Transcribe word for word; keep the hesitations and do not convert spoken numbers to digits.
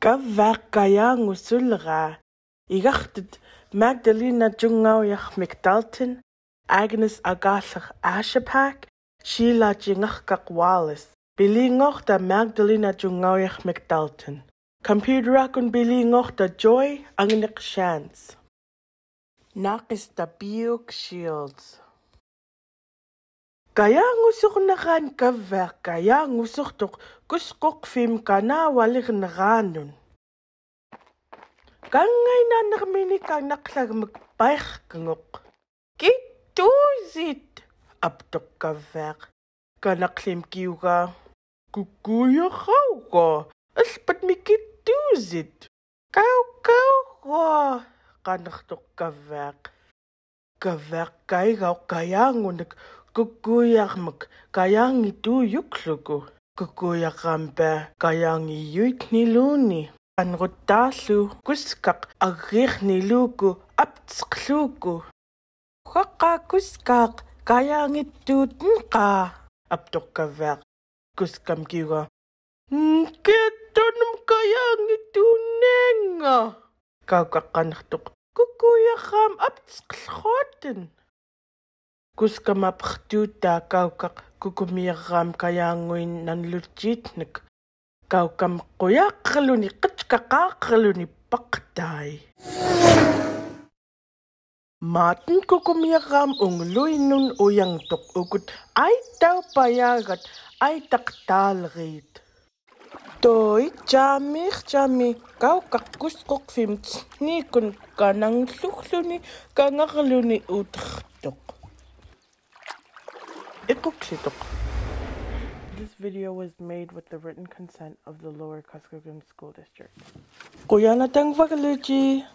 Kavak kayaña usulra. Igaktut Magdalena Jungauyakh McDalton, Agnes Agalakh Ashapak, Sheila Jingakak Wallace. Piliñokta Magdalena Jungauyakh McDalton. Computer akun piliñokta Joy Angnek Chance. Nakista Biuk Shields. Kayaña usuk neran kavak, kayaña usuktok kuskuk fim kanawalir neranun. Kangaina nermini kanaklag mekpaik kenguk. Kitusit, aptok kavak. Kanaklim kiuga. Kukuya kauga, elpet mi kitusit. Kau kauga, kanaktok kavak. Kavak kaigau kayaña unek kukuyakmek kayaña ituyuk luku. Kukuyakam pa kayaña iyuit niluni. Kanrutalu kuskak agir niluku aptskluku. Kaka kuskak kayaña ituten ka, aptok kavak. Kuskam kiuga. Nketonum kayaña itunenga. Kauka kanaktok. Kukuyakam aptsklhoten. Kuskam apktuta kaukak kukumiram kayaña uin nanlutitnek. Kaukam kuyakrluni kechkakakrluni paktai. Maten kukumiram ungluinun uyañtok ukut aitau payagat aitak talrit. Toi jamir jami kaukak kuskuk fim tsnikun kanang lukluni kangarluni utrtok. Ikuklitok. This video was made with the written consent of the Lower Kuskokwim School District. Kuyanatang Vakaluji.